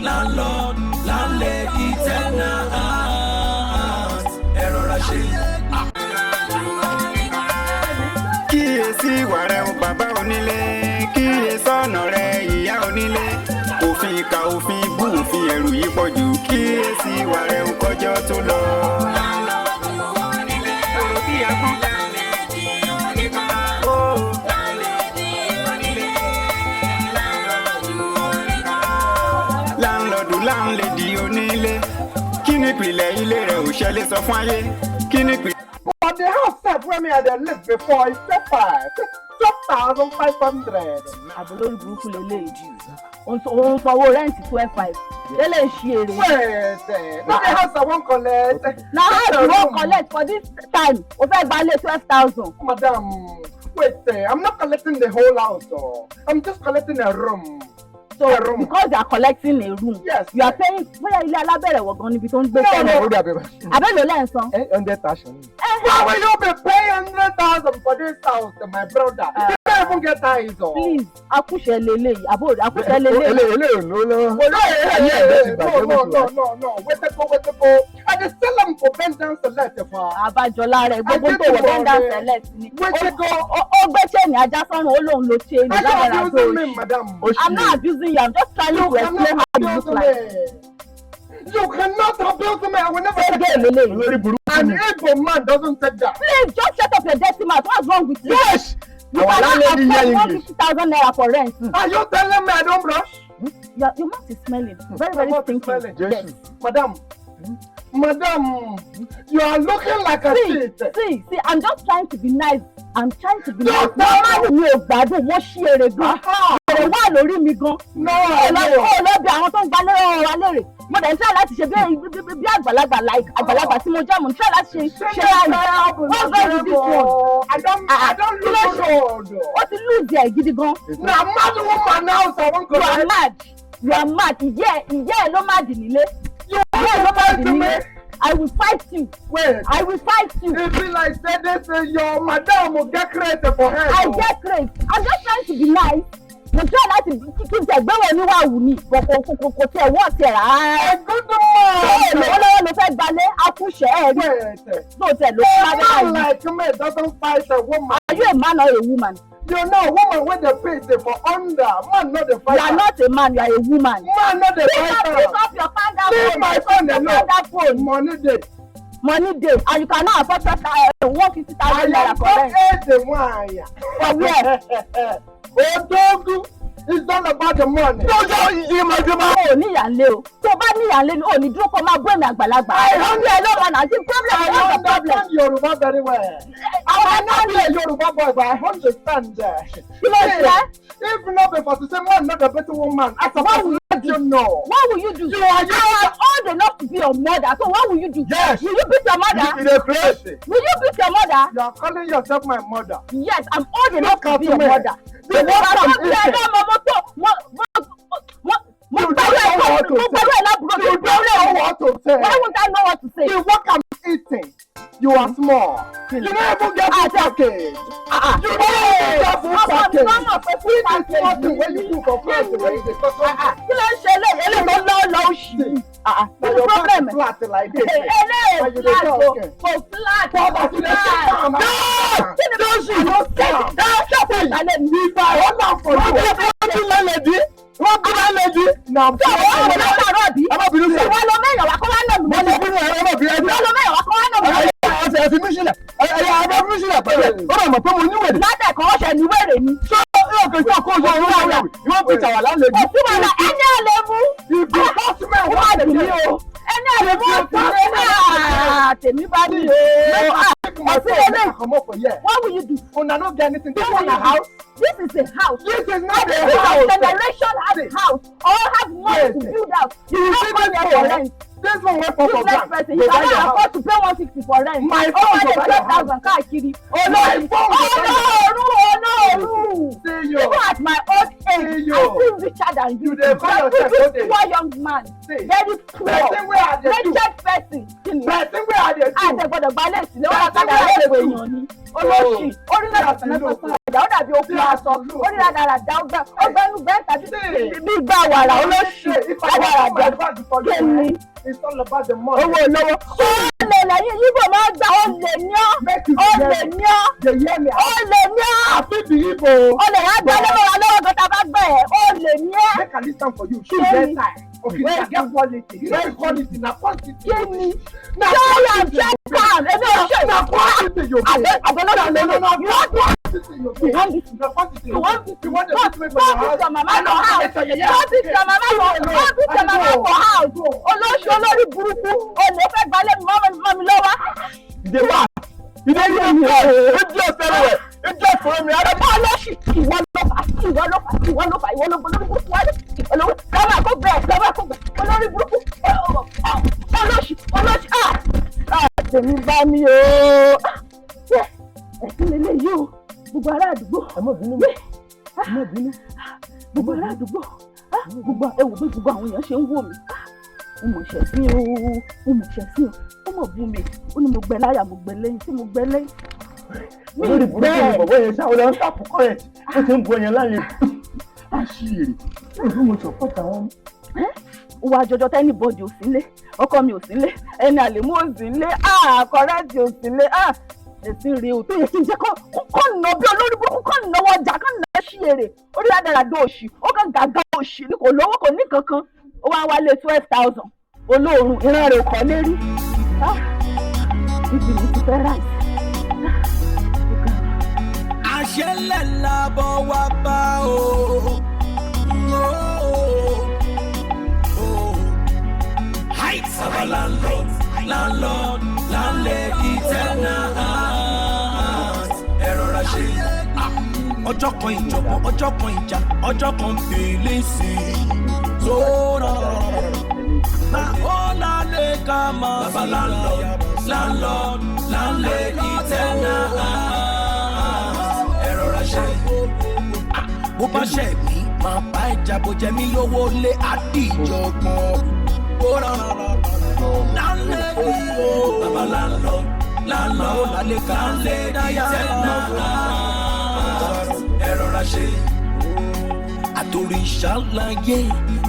Landlord, landlady, tenant, ẹ rọra ṣe. Kíyèsí ìwà rẹ o, bàbá onílé. Kíyèsí ọ̀nà rẹ, ìyá onílé. Òfin ìka, òfin bú, òfin ẹrù yìí pọ̀ jù. Kíyèsí ìwà rẹ o, kọjọ́ tó lọ. Ọ̀rọ̀ bí agbọ́n. Ó. Landlord, landlady, onílé, kí ni ìpìlẹ̀ ilé rẹ̀ ò ṣẹlẹ̀ sọ fún ayé? Kí ni ìpìlẹ̀. But the house sef wey me I dey live before is 12 5, 12,500. Àbò lórí burúkú lélẹ́yìí, òun sanwó rent 12,500 lélẹ̀, ṣí èrè. Wait, no be house I wan collect. Na house you wan collect for this time? O fẹ́ gbalé 12,000. Madam, wait, I'm not collecting the whole house oh. I'm just collecting a room. So A room. because you are collecting a room, Yes. you are paying. Bóyá ilé alábẹ̀rẹ̀ wọ̀ gan níbi tó ń gbé No, tẹ́lẹ̀. no. Ó dàbí Àbẹ́lò lẹ́ ń san? 100,000. Why will you be paying 100,000 for this house, my brother? You don't even get eyes oh. Please, akúṣẹ̀ lélẹ́yìí, àbò akúṣẹ̀ lélẹ́yìí. Ele ò lówó lọ́wọ́. No, Ayé ẹ̀dá ti no, bàjẹ́ no, bó ti no, wà. no, no. Wait a go, wait a go. I dey sell am for Bend Select for. Àbájọlá rẹ̀ gbogbo tó wọ Bend Select ni. Wait a go. Ó gbé chain ajá sọ́run, ó lóun lo chain Are you lára tó abusing me, madam? I'm not abusing you, I'm just trying You to explain cannot how you abuse look like. me. You cannot abuse me. I will never Ṣé take gay it. lélẹ́yìí? Olórí burúkú An ni. Igbo man doesn't take that. Please just shut up your dirty mouth. What's wrong with you? Yes. You Our cannot landlady afford hear one English. fifty thousand naira for rent. Are you telling me I don't brush? Your mouth is smelling very very My mouth is stinky. smelling. Yes. Madam, madam, you are looking like a See, shit. see, see, I'm just trying to be nice. I'm trying to be No, nice. no. Normally mi ò gbádùn, mo ṣí èrè gan. Èrè wà lórí mi gan. No, Ó lọ no. ó lọ bí àwọn tó ń gba lérò wa lérè. Mo dẹ̀ ń try láti ṣe bí àgbàlagbà, like àgbàlagbà tí mo jẹ́, mo ń try láti ṣe ráàyè. What's wrong with this one? I don't look old. Ó ti lose ẹ̀ gidi gan. Na mad woman house I wan You are collect. mad. You are mad. Ìyá ẹ̀ ló mad nílé. You Ìyá ẹ̀ ló want to mad fight nílé. me? I will fight you. Wait. I will fight you. E be like say this your madam go get credit for head. I oh. get craze. I'm just trying to be nice. Mo try láti kí n tẹ̀ gbéwò oníwàwù ni, but kò tiẹ̀ wọ́ tiẹ̀ rárá. A good Ṣé man. èlò lọ́wọ́ ló fẹ́ gbalé akúṣẹ̀ ẹ̀ rí Wait. tó tẹ̀ ló A fún man lábẹ́ báyìí? like me doesn't fight a woman. Are you a man or a woman? You know, woman wey dey pay dey for under. Man no dey fight You are am. not a man, you are a woman. Man no dey Pick fight up, am. pick up your panda Leave phone. my phone Your alone. panda phone. Money dey. Money dey and you cannot afford 150,000 I naira am for not rent. age nwanyị. For where? Odogu is all about the money. Lọ́jọ́ ìmọ̀jọba. O ò níyànlé o. Tó o bá níyànlé ni o ò ní dúró kó máa bú èmi àgbàlagbà. Ní ẹ lọ́wọ́ náà sí problem. I What's the problem? understand Yoruba very well. I might not be a Yoruba boy, but I understand. Kí ló ṣe? If not be for to say man not a better woman, I suppose to let you know. What will you do? You are I am old enough to be your mother, so what will you do? Yes. Will you beat your mother? You dey craze. Will you beat your mother? You are calling yourself my mother. Yes, I'm old enough Look to at be your me. mother. The work I'm eating. Mo You pẹ̀lú don't ẹ̀ know what to mo say. pẹ̀lú ẹ̀ lábúrò You don't know what to say. Why won't I know what to say? The work I'm eating, you are small. You don't even get full package. You don't even get full Ọmọ mi package. máa mọ̀ pé full This is package nothing when you do for front when you dey talk. Kí ló ń ṣe eléyìí? Eléyìí tó lọ́ lọ́ òṣì. Na Kí ni your back problem? flat like this. Eléyìí When you dey flat o, talk. kò flat, kò Bọ́ọ̀bù ti lè ṣe flat. calm. Kí ni Jésù. Ṣọ́ọ̀bù ìsàlẹ̀ mi? If I hold am for you. Wọ́n bí lálẹ́dí. Wọ́n bí lálẹ́dí. Na Ṣé òun wò látàárọ̀ bí? Ẹ má bínú sir. Ìwọ ló mẹ́yàn wá kó wá nà mí Mo ti mọ́lẹ̀. bínú, ẹ má bínú. Ìwọ ló mẹ́yàn wá kó wá nà mí mọ́lẹ̀. Ẹ fi mí sílẹ̀. Ẹ fi mí sílẹ̀ pẹ̀lú ẹ̀. Ó bá mọ̀ pé mo níwèrè. Látẹ̀kọ́ ọ̀ṣẹ̀ ní wèrè ni. Ṣé yóò kè sí ọkọ̀ ojú ọ̀run wẹ̀wẹ̀? Ìwọ́n bí tàwà lálẹ́dí. Kò sí wàhálà, ẹni àlè mú. If you touch me Ó má once dùn mí again. o. Ẹni àlè mú ọ̀tún. Tèmi bá mi o. Take my Ẹ̀sìn phone, make eléyìí. I comot for here. What will you do? Una no get anything. This What one will na you do? house. This is a house. This is not Every a single house. generation has house or have money Yes. to build house. You You see don't come this here for phone? rent. This one wey fall for Useless ground. person. Go You buy your cannot house. afford to pay 150 for rent. My Ó phone wá go lè buy your 12 house. thousand káàkiri. My Olórí. phone go buy your house. Olóòrùn, olóòrùn. See you. Even at my old age, See you. I'm still richer than you. You dey call Very yourself old age. poor young man. See. Very poor. Person wey I dey do. Wretched person. Kí ni? Person wey I dey do. Àti ẹ̀gbọ́dọ̀ gbalẹ̀ sílé wọn Person padà wey I dey lẹ́wọ̀ do. èèyàn ni. Olóṣì. Orílẹ̀-èdè See as you look. rádaràdà, ó dàbí okùn aṣọ. Ó ní rádaràdà, ó gbẹnu gbẹ́ tàbí bí gbà wàrà olóṣù rádaràdà. Kí ni? It's all about the money. Owó olówó. Ó lè lẹ́yìn Yíbò máa gbà, ó lè ní ọ́. Make you Ó hear lè me. ní ọ́. They hear me. Ó lè ní ọ́. I fit be Igbo. Ó lè wá gbọ́ lọ́wọ́ wa lọ́wọ́ gan tá a bá gbẹ̀ ẹ́. Ó lè ní ẹ́. Make I listen for you. Shoe Kí get ni? time. Okay, Wait. I get quality. You know quality na quantity. Kí ni? Na Ṣé yà quantity. jẹ́ kàm? Èmi ò ṣe. Na quantity you pay. Àbẹ̀ Na lọ́dún no no na quantity you pay. You want this? Na quantity. You want this? You want the Go treatment for your go house? beat your mama I for no house. get your yeye. Go beat your mama for go beat your mama for house. Olóṣù olórí burúkú. Olè fẹ́ gbalẹ̀ mi mọ́ mi lọ́wọ́. You dey mad. You dey hear me? Idiot everywhere. Idiot follow me. Ọ̀rọ̀ olóṣì, ìwọ ló fà, ìwọ ló fà, ìwọ ló fà, ìwọ ló olórí burúkú wálé, ìwọ ló lọ́wọ́ kó bẹ̀rẹ̀, lọ́wọ́ kó bẹ̀rẹ̀, olórí burúkú, olóṣì, olóṣì, ah ah, tèmi bá mi o. Ẹ̀sìn lélẹ́yìí o, gbogbo ará àdúgbò. Ẹ má bínú mọ́. Ẹ má bínú. Gbogbo ará àdúgbò, ah, gbogbo ẹ wò bí gbogbo àwọn èèyàn ṣe ń wò mí. Ah, mo mọ̀ ṣẹ̀ sí o, mo mọ̀ ṣẹ̀ sí o, ó mọ̀ bú mi, ó ní mo gbẹ láyà, mo gbẹ lẹ́yìn, tí mo gbẹ lẹ́yìn. Mi Olórí burúkú ni gbẹ. bọ̀bọ̀ yẹn ṣá, ó lọ ń tàpù current. Ó ti ń bu ẹyàn láàyè. Á ṣí èrè. Ó ní mo support àwọn. Ó wá jọjọ tẹ́nibọ́dì ò sí nílé, ọkọ mi ò sí nílé, ẹni àlèmú ò sí nílé, kọ́rẹ́ẹ̀tì ò sí nílé, ẹ̀sìn rèé o tó yẹ kí n jẹ́ kọ́ nà bí olórí burúkú, kọ́ nà wọ ọjà, kọ́ nà ṣí èrè orí àdàràdà òṣì, ó kàn gàgà òṣì ni, kò lówó, kò ní kankan, ó wá wálé 12,000 olóòórùn, ìran rẹ̀ ò kọ́ lérí. Ah, ibi mi ti fẹ́ ráìsì. Àṣẹlẹ̀ làbọ̀ wá bá o. Oh. Baba landlord, landlord, landlady, tenant, ẹ rọra ṣe. Ọjọ́ kan ìjọ̀gbọ̀n, ọjọ́ kan ìjà, ọjọ́ kan fèlèsì. Sóra na ó lálẹ́ ká máa. Baba landlord, landlord, landlady, tenant, ẹ rọra ṣe. Bó bá ṣe mí, máa bá ìjà, bó jẹ mí lówó lé àdìjọgbọ̀n. Ó rọra landlady o. Baba landlord, landlord, landlady, tenant, ẹ rọra ṣe. Àtòrí ìṣàlàyé,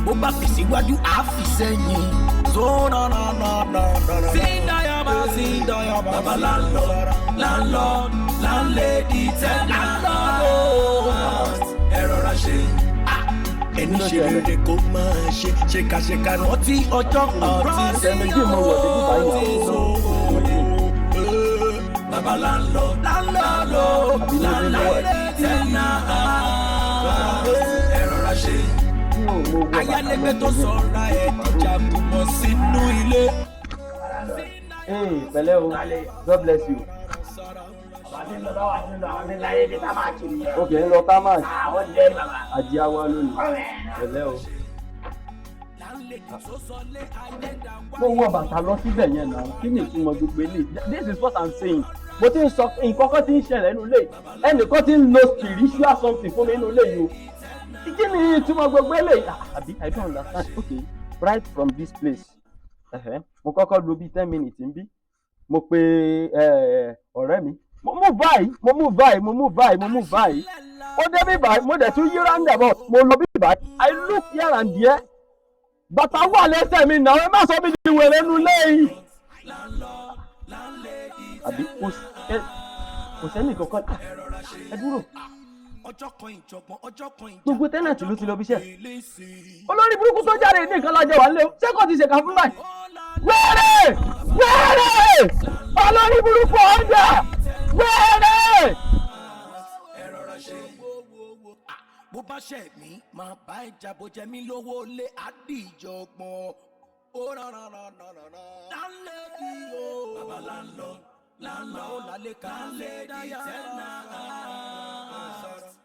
bó bá fi síwájú, á fi sẹ́yìn. Zona na na na na na. Sindayaba, sindayaba. Baba landlord, landlord, landlady, tenant, ẹ rọra ṣe. Ẹni ṣe rere kó máa ṣe ṣèkàṣèkà, rántí ọjọ́ àti Ẹ̀ẹ̀mejì mo wọ̀ débi báyìí náà. Baba landlord, landlord, landlady, tenant, ẹ rọra ṣe. Mi ò mo wọ bàtà Ayálégbé lọ tó síbẹ̀. sọra ẹ̀ dìjà kò mọ̀ sínú ilé. Hey, pẹ̀lẹ́ o. God bless you. Okay, ń lọ Tamak. Ajé wa lónìí. Pẹ̀lẹ́ o. Mo wọ bàtà lọ síbẹ̀ yẹn náà. Kí ni ìtumọ̀ gbogbo eléyìí? This is what I'm saying. Mo ti ń sọ nǹkan kan ti ń ṣẹlẹ̀ nínú ilé yìí. Ẹnìkan ti ń lo spiritual something fún mi nínú ilé yìí o. Kí ni ìtumọ̀ gbogbo eléyìí? Ah, àbí I don't understand. Okay, right from this place. Ẹ̀hẹ́, mo kọ́kọ́ lo bíi 10 minutes níbí. Mo pe ọ̀rẹ́ mi. Mo move báyìí, mo move báyìí, mo move báyìí, mo move báyìí. Ó dé bí báyìí, mo dẹ̀ tún yí roundabout. Mo lọ bí báyìí. I look here and there. Bàtà wà lẹ́sẹ̀ mi náà, ẹ má sọ mi di wèrè nu léyìí. Àbí kò sẹ́ni kankan. Ah, ẹ dúró. Ọjọ́ kan ìjọ̀gbọ̀n, ọjọ́ kan ìjà. Gbogbo tenant ló ti lọ bí iṣẹ́. Olórí burúkú tó jáde ní nǹkan lájọ wà nílé o. Ṣé kò ti ṣèkà fún báyìí? Wẹ́rẹ̀! Wẹ́rẹ̀! Olórí burúkú ọjà! Wẹ́rẹ̀! Ẹ rọra ṣe. Bó bá ṣe mí, máa bá ìjà, bó jẹ mí lówó lé àdìjọgbọ̀n. Ó rọra rọra rọra. Landlady o. Baba landlord, landlord, landlady, tenant,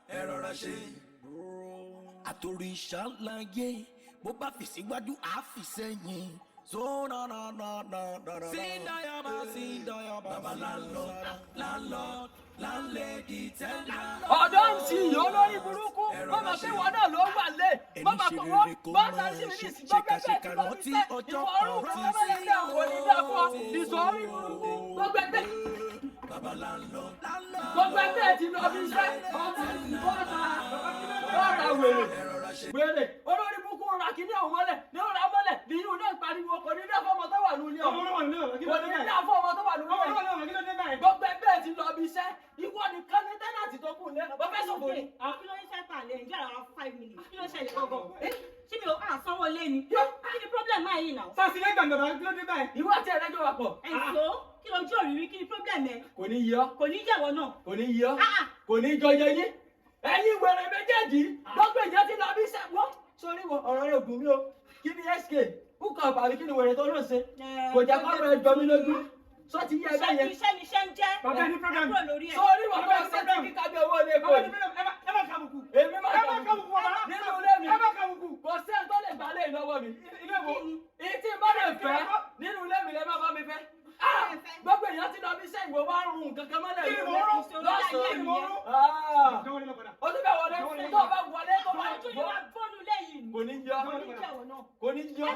ẹ rọra ṣe. Àtòrí ìṣàlàyé, bó bá fi síwájú, á fi sẹ́yìn. Zona na na na na na. Sindayaba, sindayaba. Baba landlord, landlord, landlady, tenant. Ọ̀dọ́ ń sì yìí, olórí burúkú mọ́mọ́ pé wọn náà ló wà lé mọ́mọ́ pé wọ́n bá ta sí mi ní ìsìn gbọ́ pẹ́pẹ́ tí wọ́n fi sẹ́ ìwọ ọrùn kan bá yẹ kí àwọn onídàá fún ọ ìsọ̀rí burúkú gbogbo ẹgbẹ́. Gbogbo ẹgbẹ́ ti lọ bí iṣẹ́ ọmọ bọ́ta bọ́ta wèrè wèrè olórí búkú ra kíní ọ̀hún mọ́lẹ̀ ní ó ra mọ́lẹ̀ ní inú náà pariwo kò ní dá fọ́mọ tó wà nílé ọ̀hún kò ní dá fọ́mọ tó wà nílé ọ̀hún. Gbogbo ẹgbẹ́ ti lọ bí iṣẹ́ ìwọ nìkan ní tẹ́nàtì tó kù lé bọ́ fẹ́ sọ̀fọ̀ ni. Kí ló ń ṣe pàlẹ́ ǹjẹ́ àwọn 5 minutes? Kí ló ṣẹlẹ̀ gangan? Ṣé mi ò à sanwó lé ni? Kí ni problem máa yìí náà? Sàṣìlẹ̀ gbàngàn, kí ló dé báyìí? Ìwọ àti ẹ̀rẹ́jọ wà pọ̀. Ẹ̀sọ́ kí lójú òrìrí? Kí ni problem ẹ? Kò ní yọ. Kò ní yẹ̀wọ̀ náà. Kò ní yọ. Kò ní jọ yẹ yín. Ẹ̀yin wèrè méjèèjì, gbogbo ìjọ ti lọ bí iṣẹ́ wọ́n sórí wọ ọ̀rọ̀ rẹ̀ gùn mí o. Kí ni sk hook up àbí kí ni wèrè tó ló ṣe? Kò jẹ́ kọ́ ọ̀rọ̀ ẹ jọ mí lójú. Sọ ti yẹ ẹbẹ yẹn. Iṣẹ́ ni iṣẹ́ ń jẹ́. Bàbá ní program. Kúrò lórí ẹ̀. Sórí wọ́n fẹ́ ṣe tí kíkà bí owó ilé epo Bàbá yìí. ní program, ẹ má kàbùkù. Èmi má Ẹ má kàbùkù bàbá. Nínú ilé mi. Ẹ má kàbùkù. Kò sí ẹni tó lè gbà lé lọ́wọ́ mi. Ilé wo? Èyí tí n bá lè fẹ́ nínú ilé mi lè má bá mi fẹ́. Ah! Gbogbo èèyàn ti lọ bí iṣẹ́, ìwọ wá ń run nǹkan kan mọ́lẹ̀ Kí ni mò ń rún? lọ́sàn-án. Kí ni mò ń rún? Ah! Jọ̀wọ́ ní lọ padà. Ó tún bẹ̀ wọlé tó o bá wọlé tó bá Ojú ni wàá bọ́ọ̀lù lẹ́yìn. Kò ní yọ. Kò ní jẹ̀wọ̀ náà. Kò ní yọ.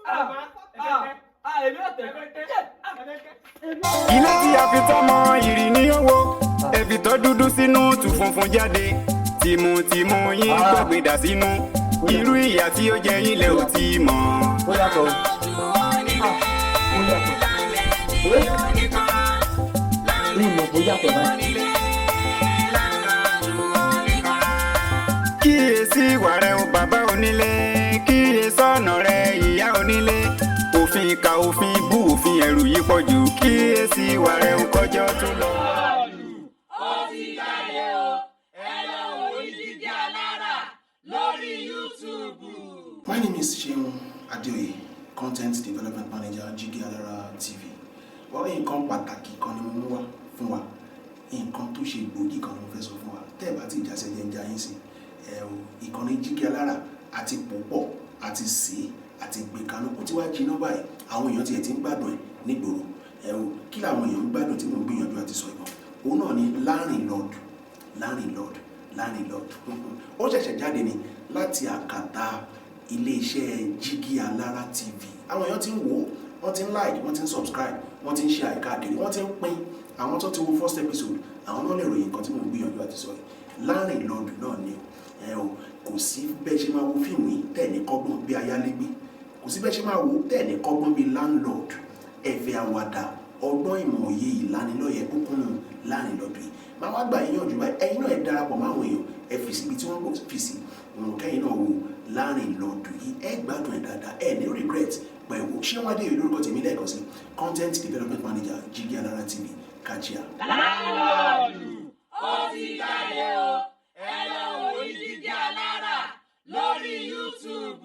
Bàbá, Ah! Ah! Èmi ò tẹ̀. Ah! Ilé tí a fi tọ́mọ ìrì ní owó, ẹ̀fì tó dúdú sínú tù funfun jáde, tìmùtìmù yín gbàgbédà sínú irú ìyà tí ó jẹ yín lẹ ò tí mọ̀. Ó yàtọ̀ o. Ó yàtọ̀. Ní ìmọ̀ kó yàtọ̀ báyìí. Kíyèsí ìwà rẹ o bàbá onílé, kíyèsí ọ̀nà rẹ ìyá onílé, òfin ìka òfin bú òfin ẹrù yìí pọ̀ jù, kíyèsí ìwà rẹ o kọjọ́ tó lọ. Ó ti jáde o, ẹ lọ wò ní Jígí Alára lórí YouTube. My name is Seun Adeoye, Content Development Manager, Jigi Alara TV. Well, nǹkan pàtàkì kan ni mo mú wá fún wa. Nǹkan tó ṣe gbòógì kan ni mo fẹ́ sọ fún wa. Tẹ́ ẹ̀ bá ti jáṣẹ́ jẹ́ ń já yín sí. Ẹ o, ìkànnì Jigi Alára àti pòpọ̀ àti sè é àti gbé kaná, ó ti wá jiná báyìí. Àwọn èèyàn tiẹ̀ ti ń gbádùn ẹ̀ nígboro. Ẹ o, kí làwọn èèyàn ń gbádùn tí mò ń gbìyànjú àti sọ ìbọn? Òun náà ni Landlord, Landlord, Landlord. Ó ṣẹ̀ṣẹ̀ jáde ni láti àkàtà iléeṣẹ́ Jígí Alára TV. Àwọn èèyàn ti ń wò ó, wọ́n ti ń like, wọ́n ti ń subscribe, wọ́n ti ń share káàkiri, wọ́n ti ń pín. Àwọn tó ti wo first episode, àwọn náà lè ròyìn nǹkan tí mò ń gbìyànjú àti sọ yìí. Landlord náà ni o. Ẹ o, kò sí bẹ́ẹ̀ ṣe máa wo fíìmù yìí tẹ̀ ní kọ́gbọ́n bí ayálégbé, kò sí bẹ́ẹ̀ ṣe máa wo tẹ̀ ní kọ́gbọ́n bí landlord. Ẹ̀fẹ̀, àwàdà, ọgbọ́n, ìmọ̀, òye, ìlanilọ́yẹ̀ kúnkúnnù Landlord yìí. Máa wá gbà yín yànjú báyìí, ẹ̀yin náà ẹ darapọ̀ máwọn èèyàn, ẹ fi síbi tí wọ́n fi sí òun, kẹ́yìn náà wo Landlord yìí, ẹ gbádùn ẹ̀ dáadáa, ẹ ní regret pẹ̀lú. Ṣé wọ́n adé lórúkọ tèmi lẹ́ẹ̀kan sí, Content Development Manager, Jigi Alara TV kajia. Landlord ó ti jáde o, ẹ lọ wò ní Jígí Alára lórí YouTube.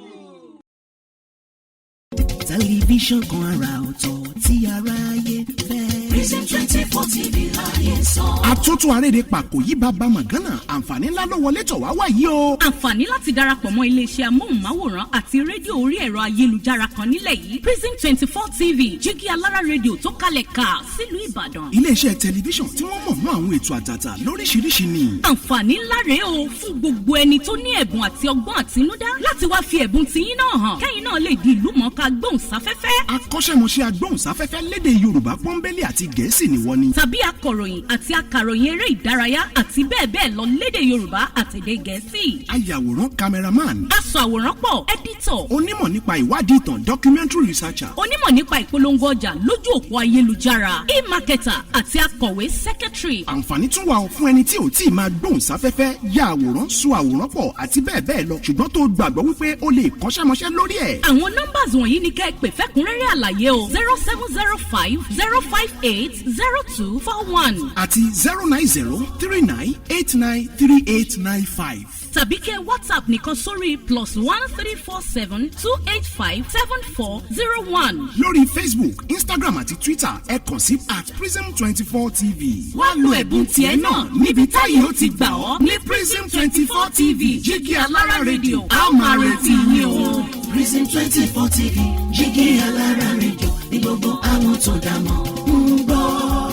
Tẹlifíṣàn kan àrà ọ̀tọ̀ tí aráyé fẹ́. Prism 24 TV láyé sọ. Àtúntò àrédè pàkó yí bàbá mọ̀gánà, àǹfààní ńlá ló wọlé tọ̀ wá wáyé o. Àǹfààní láti darapọ̀ mọ́ iléeṣẹ́ amóhùnmáwòrán àti rédíò orí ẹ̀rọ ayélujára kan nílẹ̀ yìí, Prism 24 TV, Jígí Alára rédíò tó kalẹ̀ ká sílùú Ìbàdàn. Iléeṣẹ́ tẹlifíṣàn tí wọ́n mọ̀ mọ́ àwọn ètò àtàtà lóríṣiríṣi ni. Àǹfààní ńlá rèé o fún gbogbo ẹni tó ní ẹ̀bùn àti ọgbọ́n àtinúdá láti wá fi ẹ̀bùn tiyín náà hàn, kẹ́yìn náà lè di ìlú mọ̀ọ́ká gbóhùnsáfẹ́fẹ́. Akọ́ṣẹ́mọṣẹ́ agbóhùnsáfẹ́fẹ́ lédè Yorùbá pọ́nbélé àti Gẹ̀ẹ́sì ni wọ́n ní. Tàbí akọ̀ròyìn àti akàròyìn eré ìdárayá àti bẹ́ẹ̀ bẹ́ẹ̀ lọ lédè Yorùbá àtèdè Gẹ̀ẹ́sì. Ayàwòrán, cameraman. Aṣọ àwòrán pọ̀, editor. Onímọ̀ nípa ìwádìí ìtàn, documentary researcher. Onímọ̀ nípa ìpolongo ọjà lójú òpó ayélujára, e-marketer, àti akọ̀wé, secretary. Àǹfààní tún wà ó fún ẹni tí ò tí ì máa gbóhùnsáfẹ́fẹ́, ya àwòrán, so àwòrán pọ̀ àti bẹ́ẹ̀ bẹ́ẹ̀ lọ, ṣùgbọ́n tó gbàgbọ́ wípé ó lè kọ́ṣẹ́mọṣẹ́ lórí ẹ̀. Àwọn numbers wọ̀nyí ni kẹ́ ẹ pè fẹ́kúnrẹ́rẹ́ àlàyé o: 07050580241 àti 09039893895. Tàbí kẹ́ WhatsApp nìkan sórí +13472857401. Lórí Facebook, Instagram àti Twitter, ẹ kàn sí @prism24tv. Wá lo ẹ̀bùn tiẹ̀ náà níbi táyé ó ti gbà ọ́ ní Prism 24 TV, Jígí Alára rédíò, a ó máa retí yín o. Prism 24 TV, Jígí Alára rédíò ní gbogbo àwọn tó dá mọ̀ ń gbọ́.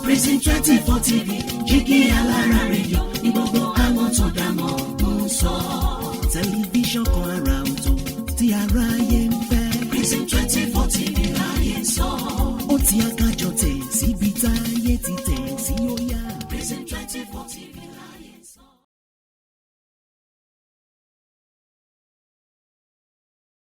Prism 24 TV, Jígí Alára rédíò ní gbogbo àwọn tó dá mọ̀ ń sọ. Tẹlifíṣàn kan àrà